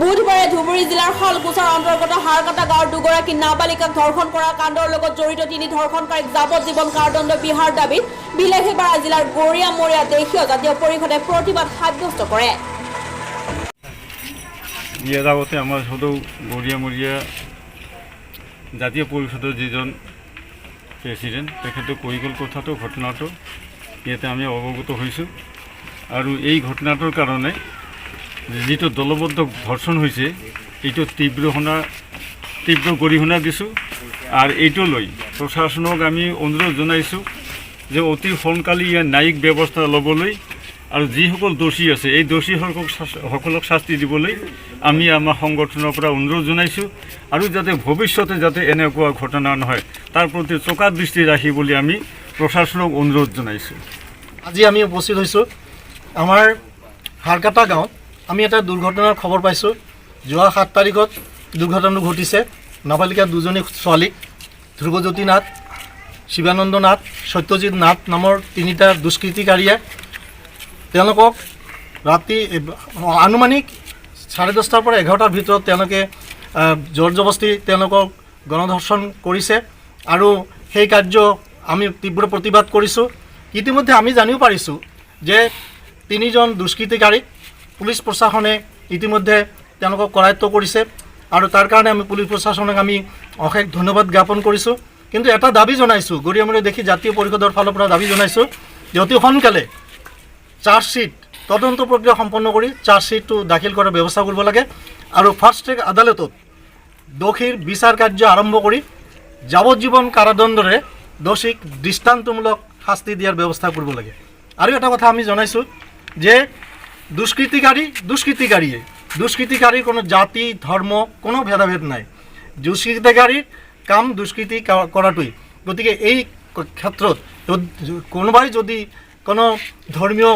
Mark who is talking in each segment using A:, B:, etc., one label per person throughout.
A: বুধবাৰে ধুবুৰী জিলাৰ শালকোচাৰ অন্তৰ্গত হাৰকাটা গাঁৱৰ দুগৰাকী নাবালিকাক ধৰ্ষণ কৰা কাণ্ডৰ লগত জড়িত তিনি ধৰ্ষণকাৰীক যাৱজ্জীৱন কাৰাদণ্ড বিহাৰ দাবীত বিলাসীপাৰা জিলাৰ গৰিয়ামৰীয়া দেশীয় জাতীয় পৰিষদে প্ৰতিবাদ সাব্যস্ত কৰে।
B: ইয়াৰ আগতে আমাৰ সদৌ গৰিয়ামৰীয়া জাতীয় পৰিষদৰ যিজন প্ৰেচিডেণ্ট, তেখেতে কৈ গ'ল কথাটো, ঘটনাটো ইয়াতে আমি অৱগত হৈছোঁ। আৰু এই ঘটনাটোৰ কাৰণে যিটো দলবদ্ধ ধৰ্ষণ হৈছে, এইটো তীব্ৰ গৰিহণা দিছোঁ। আৰু এইটো লৈ প্ৰশাসনক আমি অনুৰোধ জনাইছোঁ যে অতি সোনকালে ইয়াৰ ন্যায়িক ব্যৱস্থা ল'বলৈ আৰু যিসকল দোষী আছে, এই দোষীসকলক সকলক শাস্তি দিবলৈ আমি আমাৰ সংগঠনৰ পৰা অনুৰোধ জনাইছোঁ। আৰু যাতে ভৱিষ্যতে যাতে এনেকুৱা ঘটনা নহয়, তাৰ প্ৰতি চোকা দৃষ্টি ৰাখিবলৈ আমি প্ৰশাসনক অনুৰোধ জনাইছোঁ।
C: আজি আমি উপস্থিত হৈছোঁ আমাৰ হাৰকাটা গাঁৱত। আমি এটা দুৰ্ঘটনাৰ খবৰ পাইছোঁ। যোৱা 7 তাৰিখত দুৰ্ঘটনাটো ঘটিছে। নাবালিকা দুজনী ছোৱালীক ধ্ৰুৱজ্যোতি নাথ, শিৱানন্দ নাথ, সত্যজিৎ নাথ নামৰ তিনিটা দুষ্কৃতিকাৰীয়ে তেওঁলোকক ৰাতি আনুমানিক 10:30ৰ পৰা 11টাৰ ভিতৰত তেওঁলোকে জোৰ জবস্তি তেওঁলোকক গণধৰ্ষণ কৰিছে আৰু সেই কাৰ্য আমি তীব্ৰ প্ৰতিবাদ কৰিছোঁ। ইতিমধ্যে আমি জানিব পাৰিছোঁ যে তিনিজন দুষ্কৃতিকাৰীক পুলিচ প্ৰশাসনে ইতিমধ্যে তেওঁলোকক কৰায়ত্ব কৰিছে আৰু তাৰ কাৰণে আমি পুলিচ প্ৰশাসনক আমি অশেষ ধন্যবাদ জ্ঞাপন কৰিছোঁ। কিন্তু এটা দাবী জনাইছোঁ, গৰিয়ামৰীয়া দেশী জাতীয় পৰিষদৰ ফালৰ পৰা দাবী জনাইছোঁ যে অতি সোনকালে চাৰ্জশ্বিট তদন্ত প্ৰক্ৰিয়া সম্পন্ন কৰি চাৰ্জশ্বিটটো দাখিল কৰাৰ ব্যৱস্থা কৰিব লাগে আৰু ফাষ্ট ট্ৰেক আদালতত দোষীৰ বিচাৰ কাৰ্য আৰম্ভ কৰি যাৱজ্জীৱন কাৰাদণ্ডৰে দোষীক দৃষ্টান্তমূলক শাস্তি দিয়াৰ ব্যৱস্থা কৰিব লাগে। আৰু এটা কথা আমি জনাইছোঁ যে দুষ্কৃতিকাৰী দুষ্কৃতিকাৰীয়ে, দুষ্কৃতিকাৰীৰ কোনো জাতি, ধৰ্ম, কোনো ভেদাভেদ নাই। দুষ্কৃতিকাৰীৰ কাম দুষ্কৃতি কৰাটোৱেই। গতিকে এই ক্ষেত্ৰত কোনোবাই যদি কোনো ধৰ্মীয়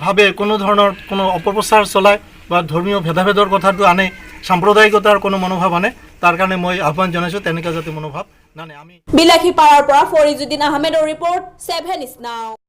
C: ভাৱে কোনো ধৰণৰ কোনো অপপ্ৰচাৰ চলায় বা ধৰ্মীয় ভেদাভেদৰ কথাটো আনে, সাম্প্ৰদায়িকতাৰ কোনো মনোভাৱ আনে, তাৰ কাৰণে মই আহ্বান জনাইছোঁ, তেনেকুৱা যাতে মনোভাৱ নানে আমি।
A: বিলাসীপাৰাৰ পৰা ফৰিজুদ্দিন আহমেদৰ ৰিপৰ্ট, 7 নাও।